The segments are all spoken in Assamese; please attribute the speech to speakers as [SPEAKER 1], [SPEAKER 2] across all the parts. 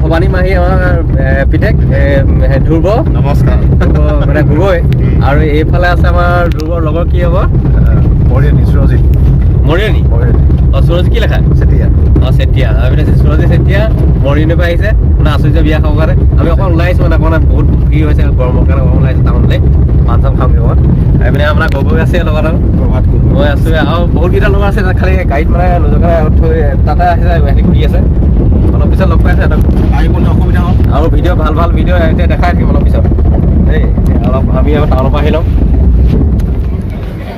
[SPEAKER 1] ভৱানী মাহী, আমাৰ পিতেক ধ্ৰুৱ।
[SPEAKER 2] নমস্কাৰ।
[SPEAKER 1] ধ্ৰুৱ মানে গগৈ। আৰু এইফালে আছে আমাৰ ধ্ৰুৱৰ লগৰ, কি হ'ব?
[SPEAKER 2] মৰিয়নি, সুৰজিত।
[SPEAKER 1] মৰিয়নি।
[SPEAKER 2] মৰিয়নি।
[SPEAKER 1] অঁ, সুৰজ কি লেখা?
[SPEAKER 2] চেতিয়া।
[SPEAKER 1] অঁ, চেতিয়া। আৰু এইপিনে আছে সুৰজিত চেতিয়া, মৰিয়নিৰ পৰা আহিছে, মানে আচুৰ্য বিয়া খাবৰ কাৰণে। আমি অকণ ওলাই আহিছোঁ, মানে অকণ বহুত ভিৰ হৈছে গৰমৰ কাৰণে অকণ ওলাই আহিছোঁ টাউনলৈ, পাণ চান খামগৈ অকণ। এইপিনে আপোনাৰ গগৈ আছে লগত আৰু
[SPEAKER 2] প্ৰভাত গগৈ।
[SPEAKER 1] মই আছোঁ আৰু বহুতকেইটা লগৰ আছে। তাত খালি গাড়ীত মানে নোযোৱাৰ কাৰণে থৈ তাতে আহিছে, সিহঁতি ঘূৰি আছে। অলপ পিছত লগ পাই আছে সিহঁতক।
[SPEAKER 2] আহিবলৈ অসুবিধা হ'ল।
[SPEAKER 1] আৰু ভিডিঅ', ভাল ভাল ভিডিঅ' এতিয়া দেখাই থাকিম অলপ পিছত। দেই, অলপ আমি আকৌ টাউনৰ পৰা আহি লওঁ।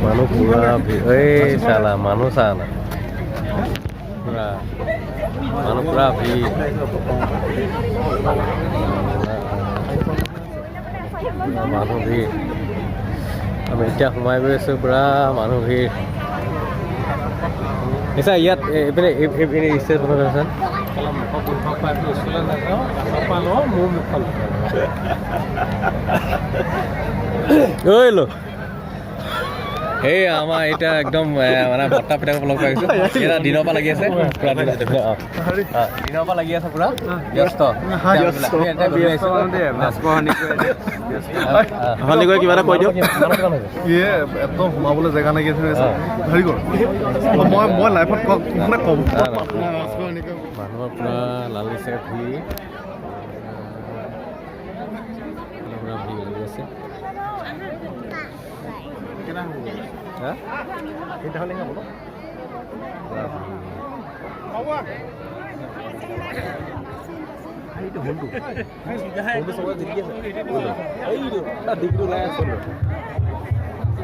[SPEAKER 1] মানুহ পুৰা ভিৰ। এই চালা, মানুহ চালা, পুৰা মানুহ, পুৰা ভিৰ, পুৰা মানুহ ভিৰ। আমি এতিয়া সোমাই গৈ আছোঁ, পুৰা মানুহ ভিৰ। নিচা ইয়াত এইপিনে এইপিনে ষ্টেজ বনাই আছে।
[SPEAKER 3] মুখৰ গোন্ধ পাই পেলাই ওচৰলৈ নাযাওঁ, কাষৰ পৰা লওঁ, মোৰ মুখখন।
[SPEAKER 1] ঐ ল, এই আমাৰ এতিয়া একদম মানে বৰ্তা পিতাকক লগ পাই গৈছো। এতিয়া দিনৰ পৰা লাগি আছে পুৰা, দিনৰ পৰা লাগি আছে, পুৰা ব্যস্ত। এতিয়া গধূলি আহিছো।
[SPEAKER 2] সন্দিকৈ, কিবা এটা কৈ দিয়ক।
[SPEAKER 1] মানুহ কিমান হৈছে?
[SPEAKER 2] ইয়ে, একদম সোমাবলৈ জেগা নাইকিয়া হৈ আছে। হেৰি কৰ, মই লাইফত মানে ক'ব
[SPEAKER 1] মানুহৰ পুৰা লালিছে ভিৰ, পুৰা ভিৰ লাগি আছে। হা? পুৰা ভিৰ।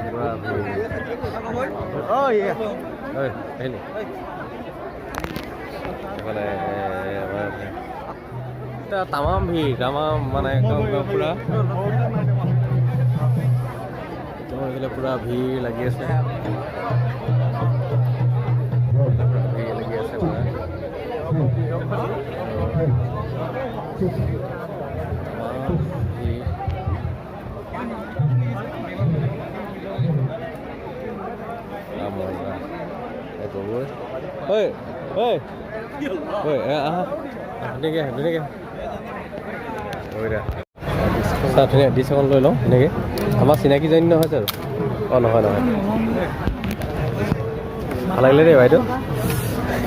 [SPEAKER 1] পুৰা ভিৰ। ঐ, আহিলি? এইফালে আমাৰ এতিয়া তামাম ভিৰ, তামাম, মানে একদম পুৰা একদম এইফালে পুৰা ভিৰ লাগি আছে, পুৰা ভিৰ লাগি আছে পুৰা। তামাম ভিৰ। পুৰা মজা। এই গগৈ, ঐ ঐ ঐ, এ আহা, ধুনীয়াকৈ আহা, ধুনীয়াকৈ আহা। দিয়া চাহ, ধুনীয়া ডিছ এখন লৈ লওঁ ধুনীয়াকৈ। আমাৰ চিনাকিজনী নহয় জানো? অঁ, নহয় নহয়। ভাল লাগিলে দেই বাইদেউ।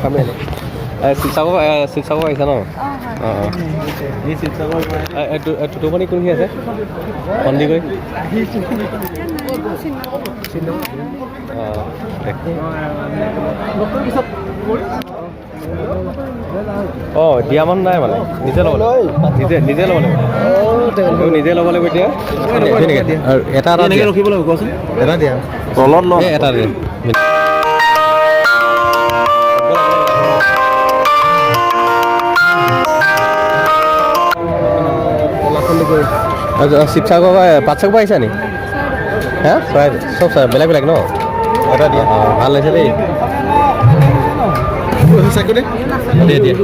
[SPEAKER 2] খামেই।
[SPEAKER 1] শিৱসাগৰ, শিৱসাগৰ আহিছা ন? অঁ অঁ। টুটুমণি কোনখিনি আছে? সন্দিকৈ। অঁ দে। অঁ, দিয়া মানুহ নাই, মানে নিজে ল'ব লাগিব, নিজে নিজে ল'ব লাগিব। এইবোৰ নিজে ল'ব লাগিব এতিয়া ধুনীয়াকৈ। আৰু এটা এটা দিয়া।
[SPEAKER 2] ৰখিব লাগিব, কোৱাচোন। এটা দিয়া, তলত ল।
[SPEAKER 1] এই এটা দিয়া। শিৱসাগৰ পাটচাকৰ পৰা আহিছা নি? হা, চৰাই চব চৰাই বেলেগ বেলেগ ন?
[SPEAKER 2] এটা দিয়া।
[SPEAKER 1] অঁ, ভাল লাগিছে দেই। দিয়া দিয়া।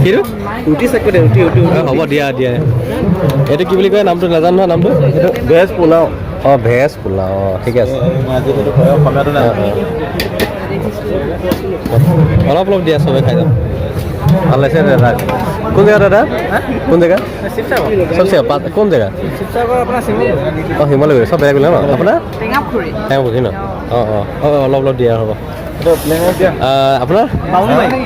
[SPEAKER 1] কিটো? অঁ, হ'ব, দিয়া দিয়া। এইটো কি বুলি কয়, নামটো নাজানো নহয় নামটো। এইটো
[SPEAKER 2] ভেজ পোলাও।
[SPEAKER 1] অঁ, ভেজ পোলাও। অঁ, ঠিকে আছে।
[SPEAKER 2] ইংৰাজীত সেইটো কয়, অসমীয়াটো
[SPEAKER 1] অঁ, অঁ। অলপ অলপ দিয়া, চবে খাই যাম। ভাল লাগিছে দাদা। কোন জেগা দাদা? কোন জেগা? চব কোন জেগা?
[SPEAKER 3] শিৱসাগৰ, আপোনাৰ শিমলুগুৰি।
[SPEAKER 1] অঁ, শিমলুগুৰি। চব বেলেগ বেলেগ ন আপোনাৰ?
[SPEAKER 4] টেঙাপুখুৰী।
[SPEAKER 1] টেঙাপুখুৰী ন? অঁ অঁ অঁ। অলপ অলপ দিয়া, হ'ব। আপোনাৰ?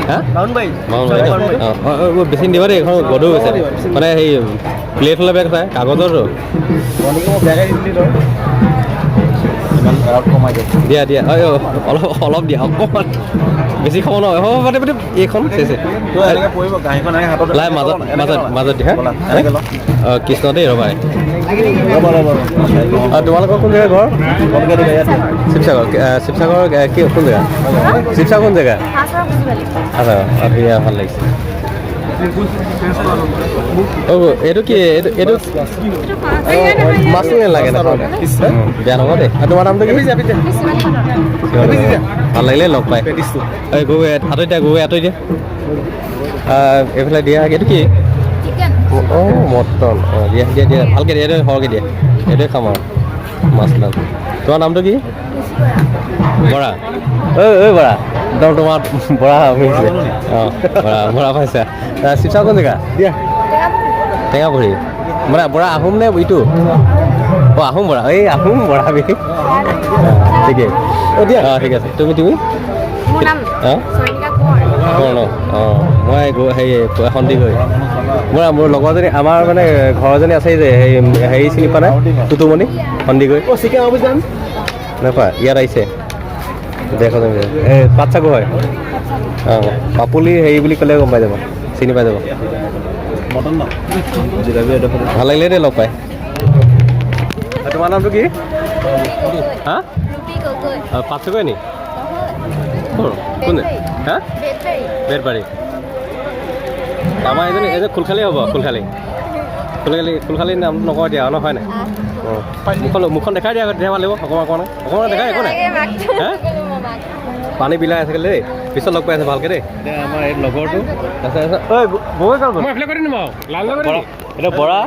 [SPEAKER 1] হা, মাউনবাৰী ন? অঁ অঁ অঁ। বেছি নিদিবা দেই, এইখন গধুৰ হৈছে। মানে সেই প্লেট হ'লে বেয়া কথা, কাগজৰটো। দিয়া দিয়া। অঁ, অলপ অলপ দিয়া, অকণমান, বেছি খাব নহয়। হ'ব, পাতি পাতি এইখন চেছে লাই মাজত মাজত মাজত দিয়া। অঁ, কৃষ্ণ দেই, ৰ'বা। অঁ, তোমালোকৰ কোন জেগা ঘৰ? শিৱসাগৰ। শিৱসাগৰ কি, কোন জেগা? শিৱসাগৰ কোন জেগা? আচ্ছা, অঁ, ধুনীয়া, ভাল লাগিছে। অঁ, এইটো কি? এইটো এইটো মাছো নালাগে, নাখাওঁ, বেয়া নহ'ব দেই। আৰু তোমাৰ নামটো কি? ভাল লাগিলে লগ পাই। এই গগৈ, আঁতৰি দিয়া। গগৈ, আঁতৰি দিয়া। এইফালে দিয়া। এইটো কি? অঁ, মটন। অঁ, দিয়া দিয়া দিয়া, ভালকৈ দিয়া। এইটো সৰহকৈ দিয়া, এইটোৱে খাম আৰু। মাছ ওলাল। তোমাৰ নামটো কি? বৰা। ঐ ঐ বৰা, একদম তোমাৰ বৰা মিলিছে। অঁ, বৰা বৰা পাইছা। শিৱসাগৰ কোন জেগা?
[SPEAKER 2] দিয়া।
[SPEAKER 1] টেঙাপুখুৰী। মানে বৰা আহোম নে ইটো? অঁ, আহোম বৰা। এই আহোম বৰা বি ঠিকেই।
[SPEAKER 2] অ' দিয়া।
[SPEAKER 1] অঁ, ঠিক আছে। তুমি তুমি
[SPEAKER 4] মোৰ নাম
[SPEAKER 1] অঁ
[SPEAKER 4] চয়নিকা কোঁৱৰ।
[SPEAKER 1] কোঁৱৰ ন? অঁ, মই হেৰি সন্দিকৈ। মোৰ লগৰজনী, আমাৰ মানে ঘৰজনী আছে যে, সেই হেৰি চিনি পোৱা নাই? টুটুমণি সন্দিকৈ।
[SPEAKER 2] অ' চিকেন অফিচ যাম।
[SPEAKER 1] নাপা ইয়াত আহিছে। দেখো, এই পাটচাকো হয়। অঁ, পাপুলি হেৰি বুলি ক'লে গম পাই যাব, চিনি পাই যাব।
[SPEAKER 2] মটন ন জিলাপি এডোখৰ।
[SPEAKER 1] ভাল লাগিলে দেই লগ পাই। তোমাৰ নামটো কি? হা?
[SPEAKER 4] ৰুপি গগৈ।
[SPEAKER 1] পাটচাকৈ নি? ক'ৰ? কোন? হা?
[SPEAKER 4] বেতবাৰী।
[SPEAKER 1] বেতবাৰী। আমাৰ এজনী এজন খুলখালি হ'ব। খুলখালি, খুলখালি, খুলখালি। নামটো নকওঁ এতিয়া ন, হয় নাই? অঁ, মুখখন দেখাই দিয়া, তেতিয়া ভাল লাগিব। অকণমান অকণমান অকণমান দেখাই, একো নাই। হা? পানী বিলাই আছে দেই। পিছত লগ পাই আছে ভালকে দেই। এতিয়া আমাৰ এই লগৰটো আছে আছে। ঐ গগৈ, ক'ত গ'ল?
[SPEAKER 3] মই এইফালে কৰি দিম আৰু লাইন কৰি
[SPEAKER 1] বৰা, এইটো বৰা।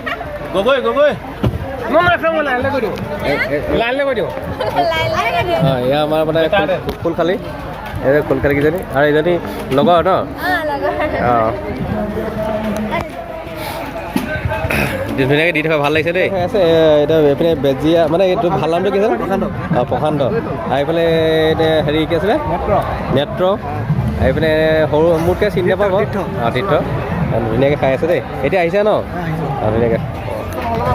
[SPEAKER 2] গগৈ গগৈ।
[SPEAKER 3] দিম। মই এইফালে, মই লাইনলৈ কৰি দিওঁ, লাইনলৈ কৰি দিওঁ।
[SPEAKER 1] অঁ, এয়া আমাৰ মানে খুলখালি, এই খুলখালি কেইজনী আৰু এজনী লগৰ ন। অঁ, ধুনীয়াকৈ দি থকা, ভাল লাগিছে দেই। আছে এতিয়া এইপিনে বেজিয়া, মানে এইটো ভাল নামটো কি আছিলে? অঁ, প্ৰশান্ত। আৰু এইফালে এতিয়া হেৰি কি আছিলে? নেত্ৰ। আৰু এইপিনে সৰু, মোতকৈ চিনি নাপাব। অঁ, তীৰ্থ। ধুনীয়াকৈ খাই আছে দেই। এতিয়া আহিছে ন? অঁ, ধুনীয়াকৈ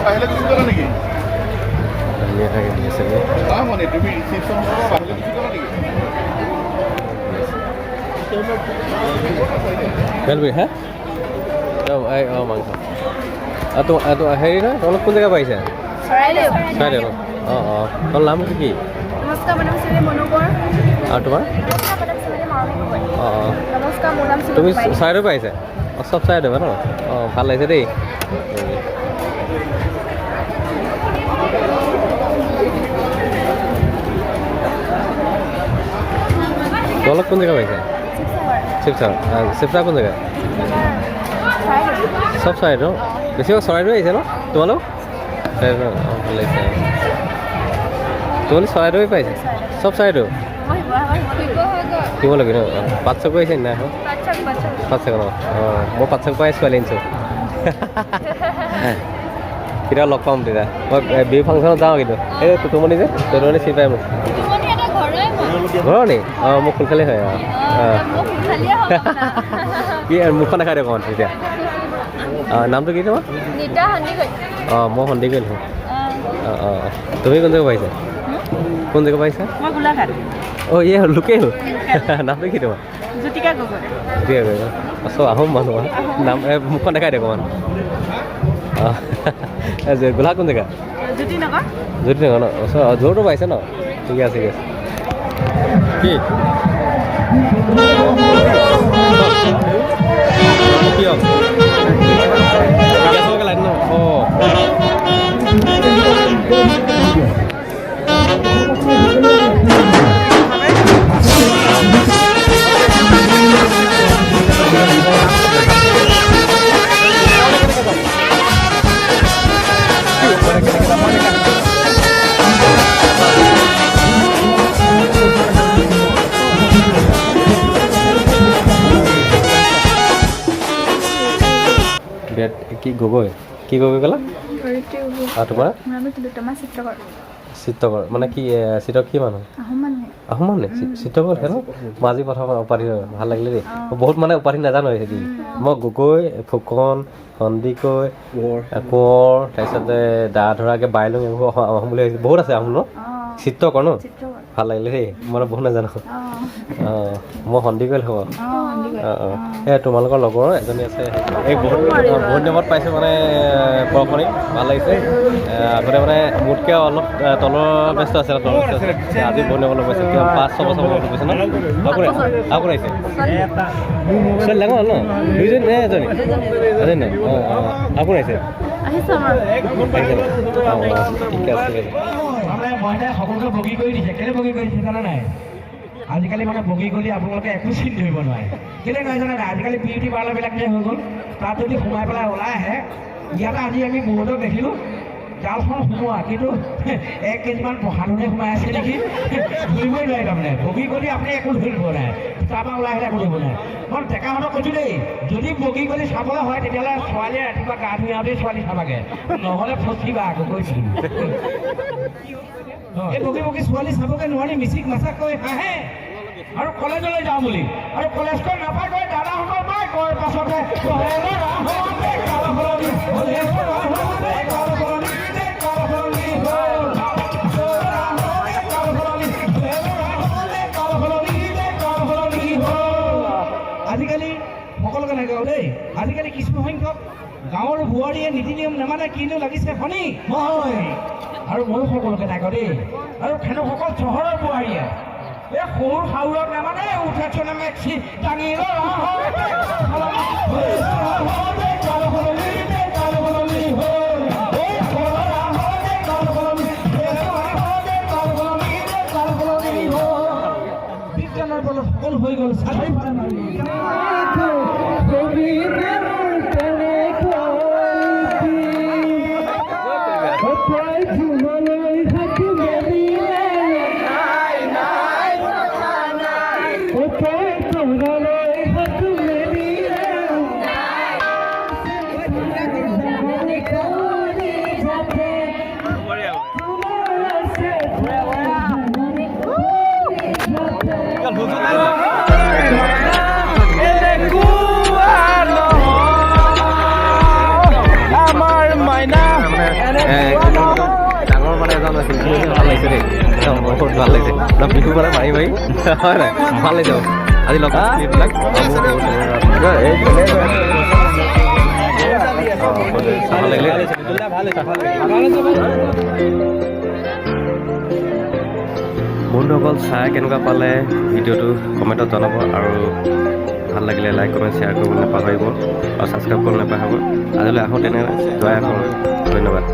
[SPEAKER 2] বাহিৰলৈ গুচি গ'লা নেকি?
[SPEAKER 1] ধুনীয়াকৈ দি আছে দেই।
[SPEAKER 2] মানে তুমি ৰিচিপশ্যনৰ পৰা বাহিৰলৈ গুচি গ'লা নেকি?
[SPEAKER 1] বেলগুৰি। হা, অঁ, এই অঁ, মাংস। তো হেৰি নহয়, তোমালোক কোন জেগা পাইছা?
[SPEAKER 4] চৰাইদেউ।
[SPEAKER 1] চৰাইদেউ ন? অঁ অঁ, তোমাৰ নামটো কি?
[SPEAKER 4] নমস্কাৰ, মোৰ নাম শ্ৰীমতী মনু কোঁৱৰ।
[SPEAKER 1] আৰু তোমাৰ?
[SPEAKER 4] নমস্কাৰ, মোৰ নাম শ্ৰীমতী মাৰমী গগৈ।
[SPEAKER 1] অঁ অঁ।
[SPEAKER 4] নমস্কাৰ, মোৰ নাম
[SPEAKER 1] তুমি
[SPEAKER 4] শ্ৰীমতী।
[SPEAKER 1] চৰাইদেউ পৰা আহিছা? অঁ, চব চৰাইদেউ ন। অঁ, ভাল লাগিছে দেই। তোমালোক কোন জেগা পাইছা? শিৱসাগৰ। শিৱসাগৰ কোন জেগা? চব চৰাইদেউ, বেছিভাগ চৰাইদেউ আহিছে ন তোমালোক? চৰাইদেউ। অঁ, ভাল লাগিছে। তোমালোক চৰাইদেউ পাইছে? চব চৰাইদেউ। শিৱলগী ন? পাটচাকো আহিছে নাই? পাটচাকো ন? অঁ, মই পাটচাকো পৰাই ছোৱালী আনিছোঁ। কেতিয়াবা লগ পাম তেতিয়া। মই বিহু ফাংচনত যাওঁ। কিন্তু এই টুটুমণি যে, টুটুমণি চিনি পাই মোক। ঘৰৰ নি? অঁ, মোক খুলখালি হয়। অঁ অঁ, কি মুখখন দেখাই দিয়ক অকণমান তেতিয়া। অঁ, নামটো কি তোমাৰ? অঁ, মই সন্দিকৈ লিখোঁ। অঁ অঁ অঁ, তুমি কোন জেগা পাইছা? কোন জেগা পাইছা?
[SPEAKER 5] মই গোলাঘাট।
[SPEAKER 1] অঁ, ইয়ে লোকেল। নামটো কি তোমাৰ?
[SPEAKER 5] জ্যোতিকা গগৈ।
[SPEAKER 1] জ্যোতিকা গগৈ। চব আহোম মানুহ। নাম মুখখন দেখাই দিয়ক অকণমান। অঁ, গোলাঘাট কোন জেগা?
[SPEAKER 5] জ্যোতিনগৰ।
[SPEAKER 1] জ্যোতিনগৰ ন? ওচৰ জোৰটো পাইছে ন? ঠিকে আছে, ঠিকে আছে। কি কিয় লাইন ন? অঁ, বিৰাট কি গগৈ, কি গগৈ ক'লা? আৰু তোমাৰ?
[SPEAKER 4] চিত্ৰকৰ।
[SPEAKER 1] চিত্ৰকৰ মানে কি? চিত্ৰ কি মানুহ?
[SPEAKER 4] আহোম মানুহে।
[SPEAKER 1] আহোম মানুহ চিত্ৰকৰ ন? মই আজি প্ৰথম উপাধি, ভাল লাগিলে দেই। বহুত মানে উপাধি নাজানো সেইটো। মই গগৈ, ফুকন, সন্দিকৈ, কোঁৱৰ, তাৰপিছতে দা ধৰাকে বাইলুং, এইবোৰ আহোম বুলি ভাবিছোঁ। বহুত আছে আহোম ন? চিত্ৰকৰ ন? ভাল লাগিলে দেই। মই বহুত নাজানো। অঁ, মই সন্দিকৈ হ'ব। অঁ অঁ, এই তোমালোকৰ লগৰ এজনী আছে। এই বহুত বহুত দিনৰ মূৰত পাইছোঁ মানে পৰশমণিক, ভাল লাগিছে। আগতে মানে মোতকৈ অলপ তলৰ ব্যস্ত আছিলে, তলৰ ব্যস্ত আছিলে। আজি বহুত দিনৰ মূৰত লগ পাইছোঁ। কিবা 5-6 বছৰ মূৰত লগ পাইছোঁ ন? আৰু কোন আহিছে? ছোৱালী ডাঙৰ হ'ল ন? দুইজনী নে এজনী? এজনী ন? অঁ অঁ, আৰু কোন আহিছে?
[SPEAKER 5] আহিছে আমাৰ।
[SPEAKER 1] আহিছে ন? অঁ অঁ, ঠিকে আছে, ঠিক আছে।
[SPEAKER 6] মইনাই সকলোকে বগী কৰি দিছে। কেলৈ বগী কৰি দিছে জানা নাই? আজিকালি মানে বগী গলি আপোনালোকে একো চিন ধৰিব নোৱাৰে। কেলৈ নোৱাৰে জানা নাই? আজিকালি বিউটি পাৰ্লাৰবিলাক যে হৈ গ'ল, তাত যদি সোমাই পেলাই ওলাই আহে। ইয়াতে আজি আমি বহুতক দেখিলোঁ। জালখন সোমোৱা, কিন্তু 1 কেজিমান প্ৰসাধনে সোমাই আছে নেকি, ধৰিবই নোৱাৰি। তাৰমানে বগী গলি আপুনি একো ধৰিব নাই, তাৰপৰা ওলাই আহিলে একো ধৰিব নাই। মই ডেকাহঁতক কৈছোঁ দেই, যদি বগী গলি চাবলৈ হয়, তেতিয়াহ'লে ছোৱালীয়ে ৰাতিপুৱা গা ধুই আহোঁতেই ছোৱালী চাবাগে, নহ'লে ফচিবা আকৌ, কৈছোঁ। এই বগী বগী ছোৱালী চাবগে নোৱাৰি, মিচিক মাচাকৈ হাঁহে আৰু কলেজলৈ যাওঁ বুলি আৰু কলেজখন নাপায় গৈ দাদাহঁতৰ পাই গৈ পাছতে কহে ল'ৰা হওঁতে কাল সলনি হ'লে, ল'ৰা হওঁতে কাল সলনি, কাল সলনি হ'ল। ল'ৰা হওঁতে কাল সলনি হ'লে, ল'ৰা হওঁতে কাল সলনি, কাল সলনি হ'ল। আজিকালি সকলোকে নাগাওঁ দেই, আজিকালি কিছু সংখ্যক গাঁৱৰ বোৱাৰীয়ে নীতি নিয়ম নামানে, কিনো লাগিছে শনি মই আৰু ময়ো সকলোকে নাগাওঁ দেই। আৰু খেনুসকল চহৰৰ বোৱাৰীয়ে এই সৰু শাহুৰক নামানে, উঠে মেক্সি দাঙি ল'ৰা হওঁতে কাল সলনি, কাল সলনি হ'ল। এই ল'ৰা হওঁতে কাল সলনি, হওঁতে কাল সলনি, কাল সলনি হ'ল। বিজ্ঞানৰ বলত সকলো হৈ গ'ল চাৰিওফালে মাৰি।
[SPEAKER 1] মানে ডাঙৰ মানে এজন শিল্পী হৈছে, ভাল লাগিছে দেই, একদম বহুত ভাল লাগিছে। একদম বিহু মানে মাৰি মাৰি হয় নাই, ভাল লাগিছে আজি লগ এইবিলাক। এই ভাল লাগিলে। বন্ধুসকল, চাই কেনেকুৱা পালে ভিডিঅ'টো কমেণ্টত জনাব আৰু ভাল লাগিলে লাইক, কমেণ্ট, শ্বেয়াৰ কৰিবলৈ নাপাহৰিব আৰু ছাবস্ক্ৰাইব কৰিবলৈ নাপাহৰিব। আজিলৈ আহোঁ তেনে, জয় অসম, ধন্যবাদ।